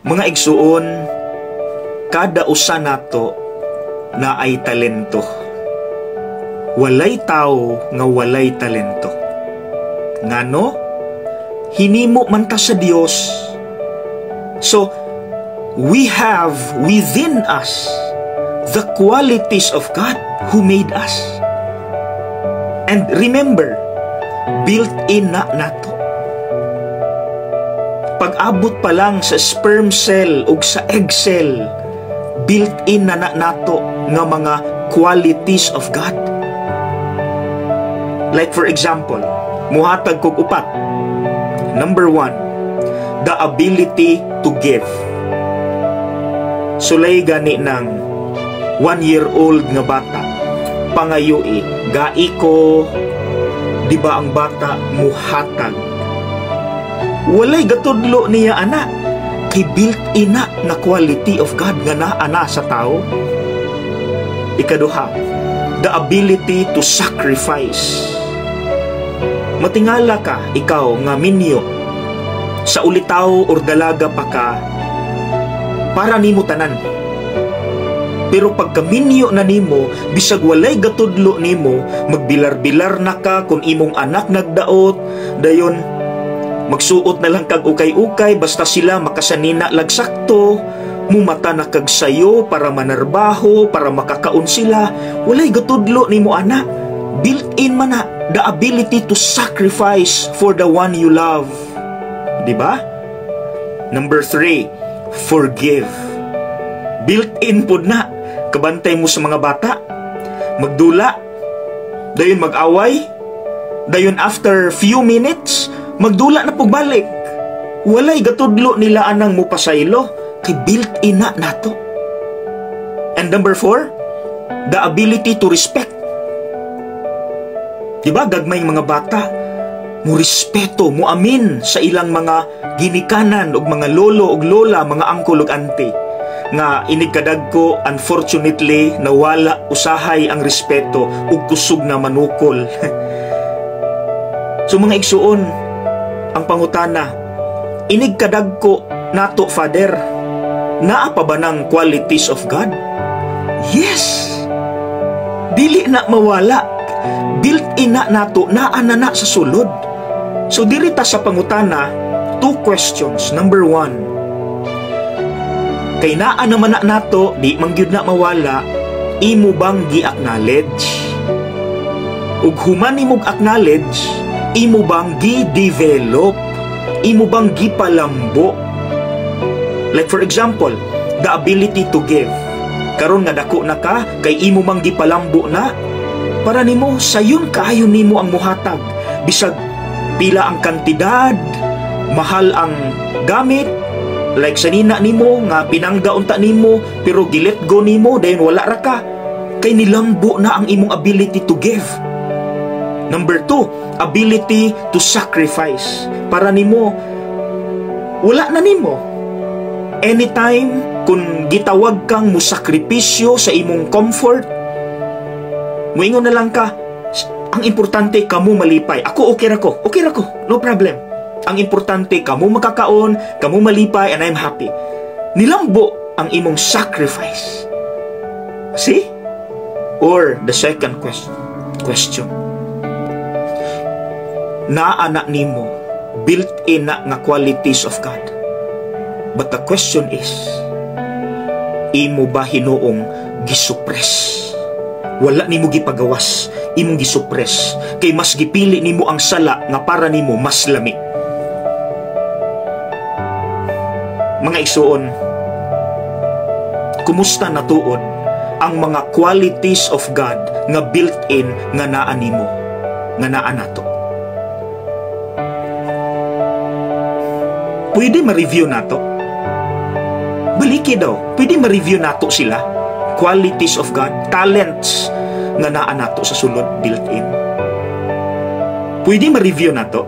Mga igsuon, kada usa nato naay talento. Walay tao nga walay talento. Ngano? Hinimo man ta sa Dios. So, we have within us the qualities of God who made us. And remember, built in na nato. Pag-abot pa lang sa sperm cell ug sa egg cell, built in na na nato nga mga qualities of God. Like for example, muhatag kog upat. Number one, the ability to give. Sulay gani ng 1-year-old nga bata, pangayoi, gai ko, di ba ang bata muhatag? Walay gatudlo niya ana, kay built in na nga quality of God nga naa na sa tao. Ikaduha, the ability to sacrifice. Matingala ka, ikaw nga minyo, sa ulitaw or dalaga pa ka, para nimo tanan. Pero pagka minyo na nimo, bisag walay gatudlo nimo, magbilar-bilar na ka kung imong anak nagdaot, dayon magsuot na lang kag ukay-ukay basta sila makasanina lag sakto, mumata na kag sayo para manarbaho, para makakaon sila, walay gatudlo nimo ana. Built-in man na the ability to sacrifice for the one you love. Di ba? Number three, forgive. Built-in pod na. Kabantay mo sa mga bata. Magdula. Dayon mag-away. Dayon after few minutes, magdula na pagbalik. Walay gatudlo nila anang mupasaylo kay built-in na nato. And number four, the ability to respect. Di ba, gagmay mga bata, mo respeto, mo amin sa ilang mga ginikanan ug mga lolo ug lola, mga uncle ug auntie. Nga inig kadagko, unfortunately, nawala usahay ang respeto ug kusog na manukol. So mga igsuon, ang pangutana, inig kadagko nato, Father, naa pa ba ng qualities of God? Yes! Dili na mawala. Built in na nato, naa na na sa sulod. So diri ta sa pangutana, two questions. Number one, kay naa naman na nato, di man gyud na mawala, imo bang gi-acknowledge? Ug human nimog acknowledge, imo bang gi-develop? Imo bang gipalambo? Like for example, the ability to give. Karon nga dako na ka, kay imo mang gipalambo na, para nimo sayon kaayo nimo ang muhatag. Bisag pila ang kantidad, mahal ang gamit, like sa nina nimo nga pinangga unta nimo pero gi-let go nimo, dayon wala ra ka kay nilambo na ang imong ability to give. Number two, ability to sacrifice. Para nimo wala na nimo. Anytime kung gitawag kang musakripisyo sa imong comfort, muingon na lang ka, "Ang importante kamo malipay. Ako okay ra ko. Okay ra ko. No problem. Ang importante kamo makakaon, kamo malipay and I'm happy." Nilambo ang imong sacrifice. See? Or the second question. Naa na nimo built-in na nga qualities of God. But the question is, imo ba hinuong gisuppress? Wala nimo gipagawas, imong gisuppress kay mas gipili nimo ang sala nga para nimo mas lami. Mga igsuon, kumusta natuod ang mga qualities of God nga built-in nga naa nimo, nga naa nato? Pwede ma-review nato? Baliki daw, pwede ma-review nato sila? Qualities of God, talents nga naa nato sa sulod, built-in. Pwede ma-review nato?